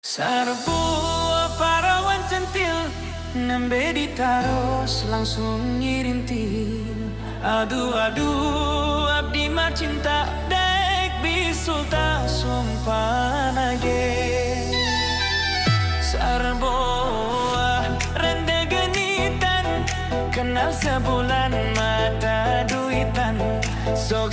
Sarua parawan centil, nembe ditaros langsung ngirintil. Aduh aduh, abdi mah cinta dek bisul ta sumpah ge. Sarua randa genitan, kenal sebulan mata duitan. Sok.